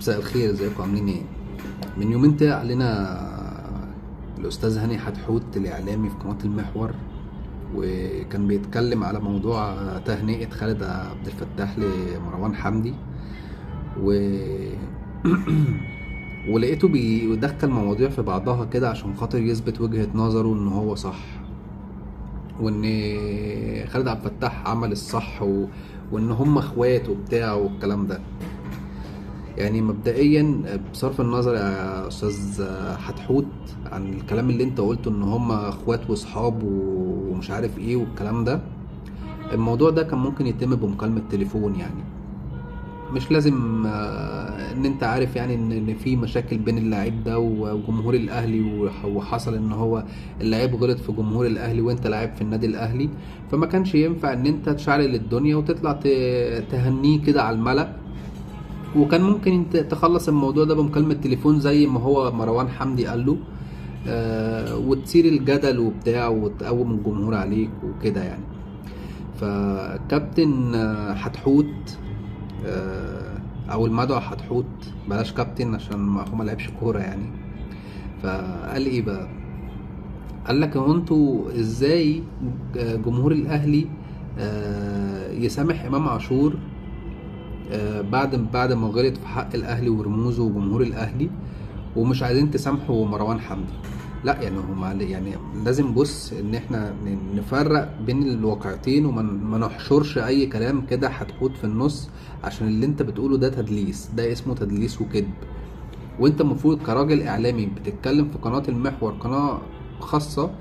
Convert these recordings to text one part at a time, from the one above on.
مساء الخير، ازيكم عاملين ايه؟ من يومين طلع علينا الاستاذ هاني حتحوت الاعلامي في قناة المحور، وكان بيتكلم على موضوع تهنئة خالد عبد الفتاح لمروان حمدي ولقيته بيدخل مواضيع في بعضها كده عشان خاطر يثبت وجهة نظره ان هو صح، وان خالد عبد الفتاح عمل الصح وان هم اخوات وبتاع والكلام ده. يعني مبدئيا بصرف النظر يا استاذ حتحوت عن الكلام اللي انت قلته ان هم اخوات واصحاب ومش عارف ايه والكلام ده، الموضوع ده كان ممكن يتم بمكالمة تليفون، يعني مش لازم ان انت عارف يعني ان في مشاكل بين اللاعب ده وجمهور الاهلي، وحصل ان هو اللاعب غلط في جمهور الاهلي وانت لاعب في النادي الاهلي، فما كانش ينفع ان انت تشعلل الدنيا وتطلع تهنيه كده على الملأ، وكان ممكن انت تخلص الموضوع ده بمكالمة تليفون زي ما هو مروان حمدي قال له، وتثير الجدل وبتاع وتقوم الجمهور عليك وكده يعني. فكابتن حتحوت، او المدعو حتحوت، بلاش كابتن عشان هو ما لعبش كورة يعني، فقال ايه بقى؟ قال لك هو انتوا ازاي جمهور الاهلي يسامح امام عاشور بعد ما غلط في حق الاهلي ورموزه وجمهور الاهلي، ومش عايزين تسامحوا مروان حمدي؟ لا يعني هم يعني لازم بص ان احنا نفرق بين الواقعتين وما نحشرش اي كلام كده حتحوت في النص، عشان اللي انت بتقوله ده تدليس، ده اسمه تدليس وكذب. وانت المفروض كراجل اعلامي بتتكلم في قناة المحور، قناة خاصة،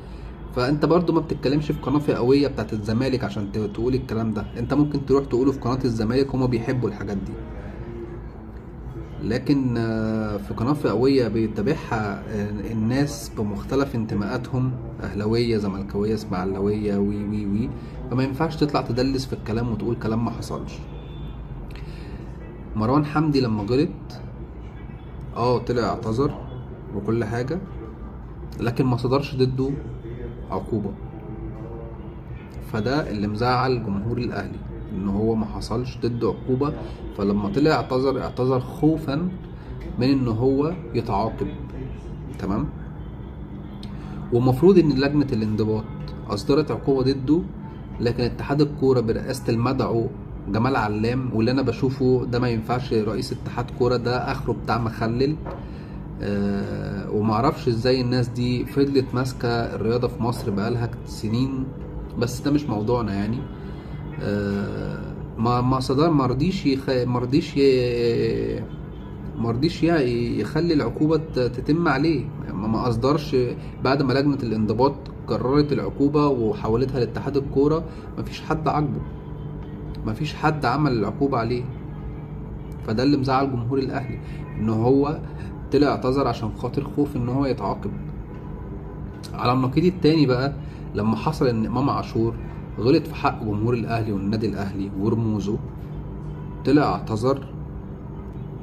فانت برضو ما بتتكلمش في قناة فئوية بتاعت الزمالك عشان تقول الكلام ده، انت ممكن تروح تقوله في قناة الزمالك، هما بيحبوا الحاجات دي، لكن في قناة فئوية بيتابعها الناس بمختلف انتماءاتهم، أهلاوية زملكاوية اسماعيلاوية وي وي وي، فما ينفعش تطلع تدلس في الكلام وتقول كلام ما حصلش. مروان حمدي لما غلط طلع اعتذر وكل حاجة، لكن ما صدرش ضده عقوبة، فده اللي مزعل جمهور الأهلي ان هو ما حصلش ضده عقوبة، فلما طلع اعتذر خوفا من ان هو يتعاقب. تمام. ومفروض ان لجنة الانضباط اصدرت عقوبة ضده، لكن اتحاد الكورة برئاسة المدعو جمال علام، واللي انا بشوفه ده ما ينفعش رئيس اتحاد كورة، ده اخره بتاع مخلل، ومعرفش ازاي الناس دي فضلت ماسكة الرياضة في مصر بقالها سنين، بس ده مش موضوعنا يعني. ما صدر، ما رضيش يخلي العقوبة تتم عليه، ما اصدرش بعد ما لجنة الانضباط قررت العقوبة وحولتها لاتحاد الكورة، مفيش حد عاجبه، مفيش حد عمل العقوبة عليه، فده اللي مزعل جمهور الاهلي ان هو طلع اعتذر عشان خاطر خوف ان هو يتعاقب. على النقيض التاني بقى، لما حصل ان امام عاشور غلط في حق جمهور الاهلي والنادي الاهلي ورموزه، طلع اعتذر،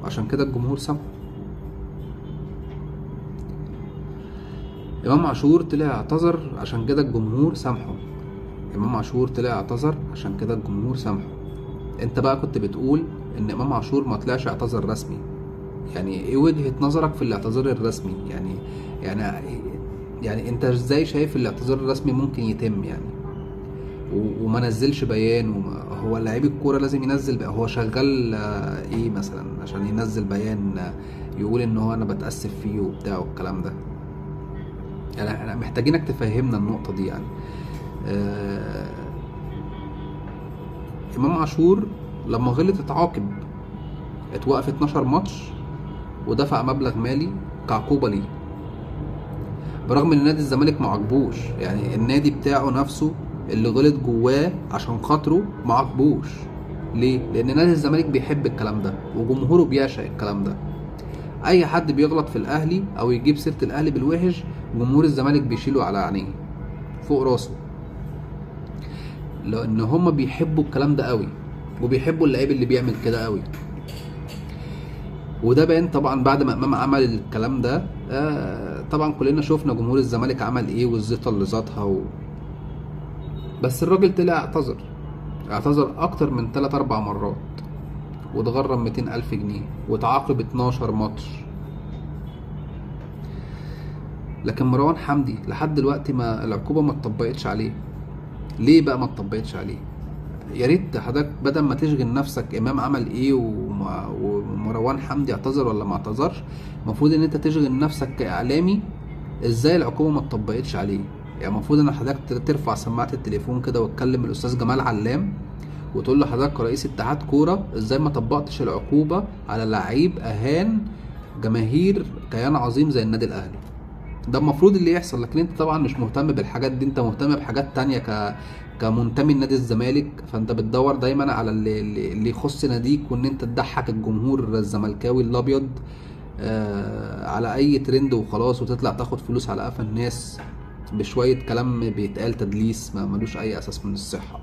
عشان كده الجمهور سامحه. امام عاشور طلع اعتذر عشان كده الجمهور سامحه. امام عاشور طلع اعتذر عشان كده الجمهور سامحه. انت بقى كنت بتقول ان امام عاشور ما طلعش اعتذر رسمي، يعني ايه وجهة نظرك في الاعتذار الرسمي؟ يعني يعني يعني انت ازاي شايف الاعتذار الرسمي ممكن يتم يعني وما نزلش بيان؟ هو لعيب الكورة لازم ينزل بقى، هو شغال ايه مثلا عشان ينزل بيان يقول ان هو انا بتأسف فيه وبتاع والكلام ده؟ يعني احنا محتاجينك تفهمنا النقطة دي يعني. امام عاشور لما غلط اتعاقب، اتوقف 12 ماتش ودفع مبلغ مالي كعقوبة ليه، برغم ان نادي الزمالك ما عاقبوش، يعني النادي بتاعه نفسه اللي غلط جواه عشان خاطره ما عاقبوش. ليه؟ لان نادي الزمالك بيحب الكلام ده وجمهوره بيعشق الكلام ده. اي حد بيغلط في الاهلي او يجيب سيرة الاهلي بالوحش، جمهور الزمالك بيشيله على عينيه فوق راسه، لان هما بيحبوا الكلام ده قوي وبيحبوا اللعيب اللي بيعمل كده قوي. وده باين طبعا بعد ما امام عمل الكلام ده، طبعا كلنا شفنا جمهور الزمالك عمل ايه والزيطه اللي زادها بس الراجل طلع اعتذر اكتر من 3-4 مرات، واتغرم 200,000 جنيه واتعاقب 12 ماتش. لكن مروان حمدي لحد دلوقتي ما العقوبة ما اتطبقتش عليه. ليه بقى ما اتطبقتش عليه؟ يا ريت حضرتك بدل ما تشغل نفسك امام عمل ايه ومروان حمدي اعتذر ولا ما اعتذرش، المفروض ان انت تشغل نفسك كاعلامي ازاي العقوبة ما اتطبقتش عليه. يعني المفروض ان حضرتك ترفع سماعه التليفون كده وتكلم الاستاذ جمال علام وتقول له حضرتك رئيس اتحاد كورة ازاي ما طبقتش العقوبة على لعيب اهان جماهير كيان عظيم زي النادي الاهلي؟ ده المفروض اللي يحصل. لكن انت طبعا مش مهتم بالحاجات دي، انت مهتم بحاجات تانية كمنتمي لنادي الزمالك، فانت بتدور دايما على اللي يخص ناديك وان انت تضحك الجمهور الزملكاوي الابيض على اي ترند وخلاص، وتطلع تاخد فلوس على قفا الناس بشوية كلام بيتقال تدليس ما ملوش اي اساس من الصحة.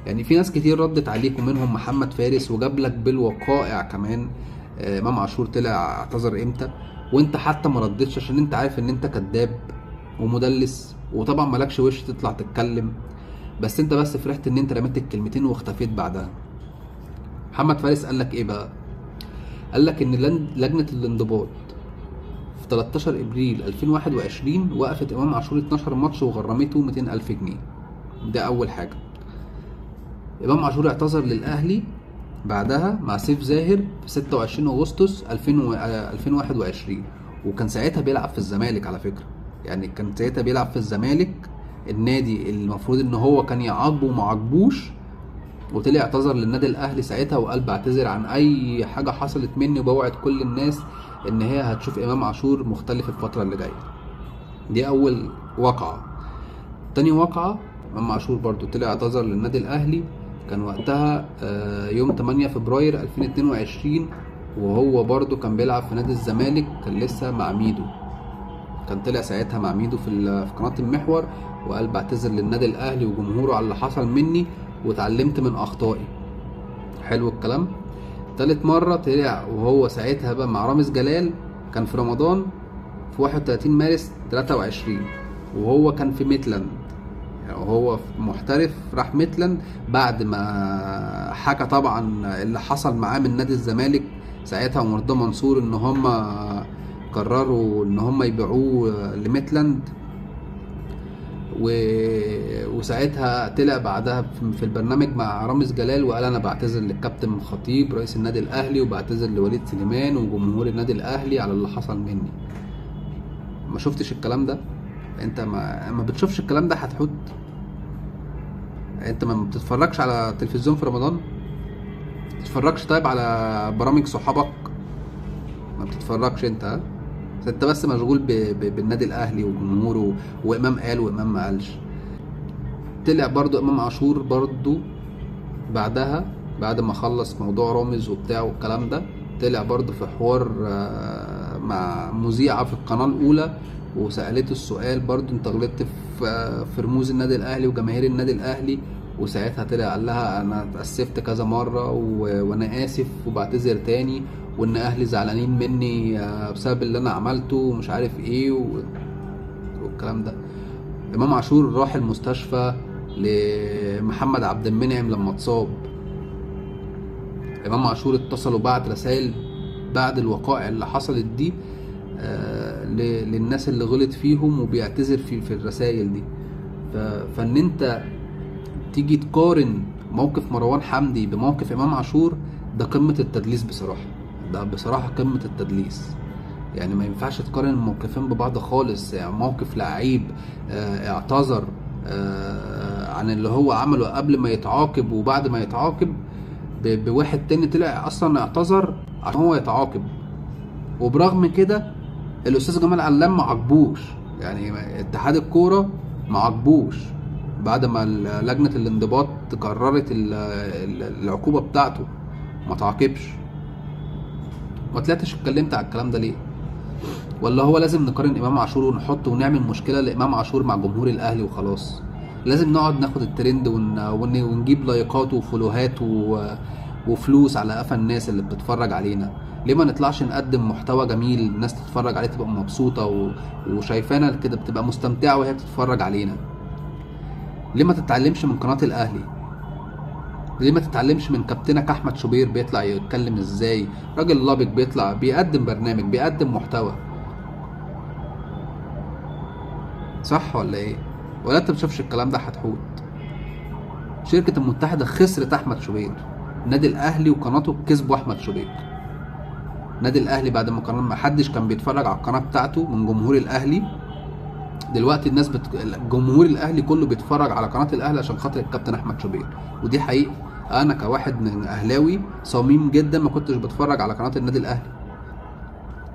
يعني في ناس كتير ردت عليك ومنهم محمد فارس وجاب لك بالوقائع كمان امام عاشور طلع اعتذر امتى، وانت حتى ما ردتش عشان انت عارف ان انت كذاب ومدلس وطبعا مالكش وش تطلع تتكلم، بس انت بس فرحت ان انت رميت الكلمتين واختفيت بعدها. محمد فارس قال لك ايه بقى؟ قال لك ان لجنة الانضباط في 13 ابريل 2021 وقفت امام عاشور 12 ماتش وغرمته 200,000 جنيه. ده اول حاجة. امام عاشور اعتذر للاهلي بعدها مع سيف زاهر في 26 اغسطس 2021، وكان ساعتها بيلعب في الزمالك على فكرة. يعني كان ساعتها بيلعب في الزمالك، النادي المفروض ان هو كان يعاقبه وما عاقبوش، وطلع اعتذر للنادي الاهلي ساعتها وقال بعتذر عن اي حاجة حصلت مني وبوعد كل الناس ان هي هتشوف امام عاشور مختلف الفترة اللي جاية. دي اول واقعه. تاني واقعه، امام عاشور برضو طلع اعتذر للنادي الاهلي، كان وقتها يوم 8 فبراير 2022، وهو برضو كان بيلعب في نادي الزمالك، كان لسه مع ميدو، كان طلع ساعتها مع ميدو في قناة المحور وقال بعتذر للنادي الاهلي وجمهوره على اللي حصل مني واتعلمت من اخطائي. حلو الكلام. تالت مرة طلع وهو ساعتها بقى مع رامز جلال، كان في رمضان في 31 مارس 23، وهو كان في ميتلاند، يعني هو محترف راح ميتلاند بعد ما حكى طبعا اللي حصل معاه من نادي الزمالك ساعتها ومرتضى منصور ان هم قرروا ان هم يبيعوه لميتلاند، وساعتها طلع بعدها في البرنامج مع رامز جلال وقال انا بعتذر للكابتن خطيب رئيس النادي الاهلي وبعتذر لوليد سليمان وجمهور النادي الاهلي على اللي حصل مني. ما شفتش الكلام ده؟ انت ما بتشوفش الكلام ده هتحط؟ انت ما بتتفرجش على تلفزيون في رمضان؟ بتتفرجش طيب على برامج صحابك؟ ما بتتفرجش انت، انت بس مشغول بالنادي الاهلي وجمهوره وامام قال وامام ما قالش. طلع برضو امام عاشور برضو بعدها بعد ما خلص موضوع رامز وبتاع والكلام ده، طلع برضو في حوار مع مذيعة في القناة الاولى وسألته السؤال برضو انت غلطت في رموز النادي الاهلي وجماهير النادي الاهلي، وساعتها طلع قال لها انا اتأسفت كذا مرة وانا اسف وبعتذر تاني، وان اهلي زعلانين مني بسبب اللي انا عملته ومش عارف ايه والكلام ده. امام عاشور راح المستشفى لمحمد عبد المنعم لما اتصاب. امام عاشور اتصل وبعت رسائل بعد الوقائع اللي حصلت دي للناس اللي غلط فيهم وبيعتذر في الرسائل دي. فان انت تيجي تقارن موقف مروان حمدي بموقف امام عاشور ده قمة التدليس بصراحة، ده بصراحة قمة التدليس. يعني ما ينفعش تقارن الموقفين ببعض خالص. يعني موقف لعيب اعتذر عن اللي هو عمله قبل ما يتعاقب وبعد ما يتعاقب، بواحد تاني طلع اصلا اعتذر عشان هو يتعاقب، وبرغم كده الاستاذ جمال علام ما عاقبوش. يعني اتحاد الكورة ما عاقبوش بعد ما لجنة الانضباط قررت العقوبة بتاعته، ما تعاقبش. ما طلعتش اتكلمت على الكلام ده ليه؟ ولا هو لازم نقارن امام عاشور ونحطه ونعمل مشكلة لامام عاشور مع جمهور الاهلي وخلاص؟ لازم نقعد ناخد الترند ونجيب لايكات وفولوهات وفلوس على قفا الناس اللي بتتفرج علينا. ليه ما نطلعش نقدم محتوى جميل الناس تتفرج عليه تبقى مبسوطة وشايفانا كده بتبقى مستمتعه وهي بتتفرج علينا؟ ليه ما تتعلمش من قناة الاهلي؟ ليه ما تتعلمش من كابتنك احمد شوبير بيطلع يتكلم ازاي؟ راجل لابق، بيطلع بيقدم برنامج، بيقدم محتوى، صح ولا ايه؟ ولا انت بتشوفش الكلام ده حتحوت؟ شركة المتحدة خسرت احمد شوبير، النادي الاهلي وقناته كسبوا احمد شوبير. النادي الاهلي بعد ما قناة ما حدش كان بيتفرج على القناة بتاعته من جمهور الاهلي، دلوقتي الناس جمهور الاهلي كله بيتفرج على قناة الاهلي عشان خاطر الكابتن احمد شوبير، ودي حقيقة. انا كواحد من اهلاوي صميم جدا ما كنتش بتفرج على قناة النادي الاهلي،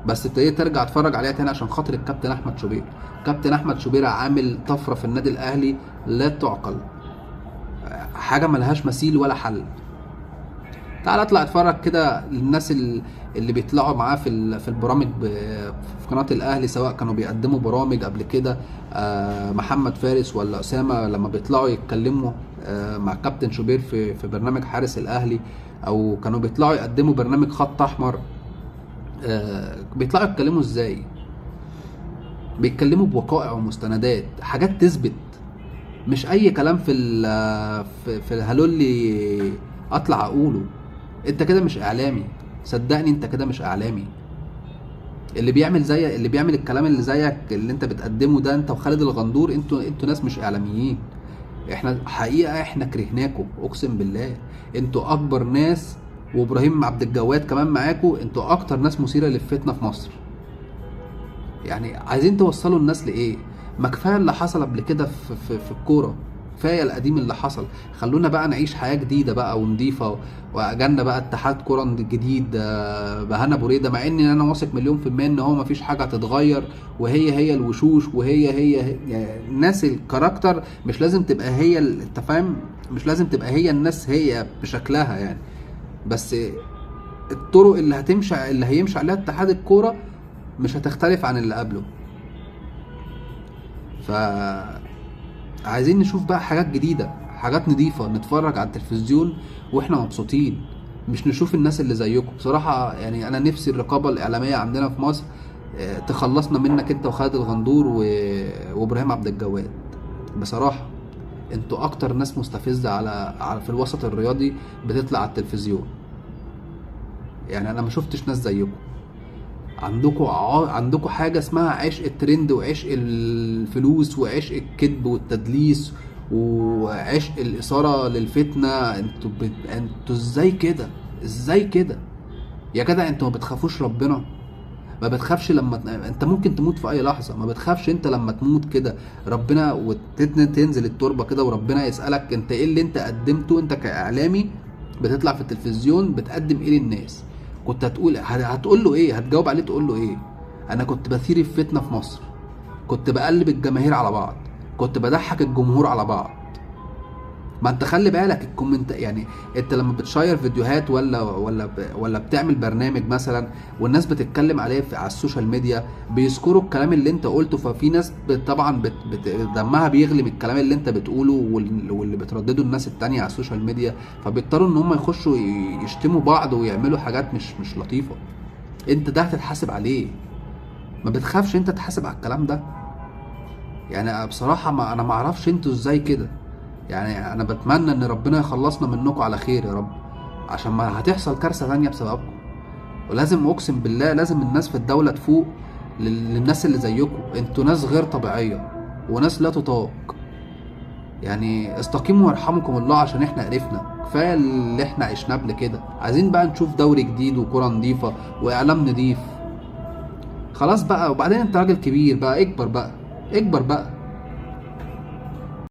بس ابتديت ارجع اتفرج عليها تاني عشان خاطر الكابتن احمد شوبير. كابتن احمد شوبير عامل طفرة في النادي الاهلي لا تعقل، حاجة ملهاش مثيل ولا حل. تعال اطلع اتفرج كده للناس اللي بيطلعوا معاه في البرامج في قناة الاهلي، سواء كانوا بيقدموا برامج قبل كده، محمد فارس ولا اسامة، لما بيطلعوا يتكلموا مع كابتن شوبير في برنامج حارس الاهلي، او كانوا بيطلعوا يقدموا برنامج خط احمر، بيطلعوا يتكلموا ازاي؟ بيتكلموا بوقائع ومستندات، حاجات تثبت، مش اي كلام في الهلولي اطلع اقوله. انت كده مش اعلامي، صدقني انت كده مش اعلامي. اللي بيعمل زي اللي بيعمل الكلام اللي زيك اللي انت بتقدمه ده، انت وخالد الغندور، انتوا ناس مش اعلاميين. احنا حقيقة احنا كرهناكم، اقسم بالله انتوا اكبر ناس، وابراهيم عبد الجواد كمان معاكم، انتوا اكتر ناس مثيرة للفتنة في مصر. يعني عايزين توصلوا الناس لايه؟ ما كفاية اللي حصل قبل كده في الكورة، كفاية القديم اللي حصل، خلونا بقى نعيش حياة جديدة بقى ونضيفه، واجلنا بقى اتحاد كورة جديد بهنا بريدة، مع ان انا واثق 1,000,000% ان هو مفيش حاجة هتتغير، وهي هي الوشوش، وهي هي يعني الناس، ال character مش لازم تبقى هي، انت فاهم، مش لازم تبقى هي الناس هي بشكلها يعني، بس الطرق اللي هتمشي، اللي هيمشي عليها اتحاد الكورة مش هتختلف عن اللي قبله. ف عايزين نشوف بقى حاجات جديدة، حاجات نضيفة، نتفرج على التلفزيون واحنا مبسوطين، مش نشوف الناس اللي زيكم. بصراحة يعني انا نفسي الرقابة الاعلامية عندنا في مصر تخلصنا منك انت وخالد الغندور وابراهيم عبد الجواد. بصراحة انتوا اكتر ناس مستفزة على في الوسط الرياضي بتطلع على التلفزيون، يعني انا ما شفتش ناس زيكم. عندكم حاجة اسمها عشق الترند، وعشق الفلوس، وعشق الكذب والتدليس، وعشق الإثارة للفتنة. انتوا ازاي كده؟ ازاي كده يا جدع؟ انتوا ما بتخافوش ربنا؟ ما بتخافش لما انت ممكن تموت في اي لحظة، ما بتخافش انت لما تموت كده ربنا وتنزل التربة كده وربنا يسألك انت ايه اللي انت قدمته؟ انت كإعلامي بتطلع في التلفزيون بتقدم ايه للناس؟ كنت هتقول له ايه؟ هتجاوب عليه تقول له ايه؟ انا كنت بثير الفتنة في مصر، كنت بقلب الجماهير على بعض، كنت بضحك الجمهور على بعض. ما انت خلي بالك ال comment، يعني انت لما بتشير فيديوهات ولا ولا ولا بتعمل برنامج مثلا والناس بتتكلم عليه على ال social media، بيذكروا الكلام اللي انت قلته، ففي ناس طبعا دمها بيغلي من الكلام اللي انت بتقوله واللي بتردده الناس التانية على ال social media، فبيضطروا ان هم يخشوا يشتموا بعض ويعملوا حاجات مش لطيفة. انت ده هتتحاسب عليه، ما بتخافش انت تحاسب على الكلام ده؟ يعني بصراحة ما انا ما اعرفش انتوا ازاي كده. يعني انا بتمنى ان ربنا يخلصنا منكم على خير يا رب، عشان ما هتحصل كارثة تانية بسببكم. ولازم اقسم بالله لازم الناس في الدولة تفوق للناس اللي زيكم. انتوا ناس غير طبيعية وناس لا تطاق. يعني استقيموا ويرحمكم الله، عشان احنا قرفنا، كفاية اللي احنا عشناه قبل كده. عايزين بقى نشوف دوري جديد وكرة نظيفة واعلام نظيف. خلاص بقى. وبعدين انت راجل كبير بقى، اكبر بقى، اكبر بقى.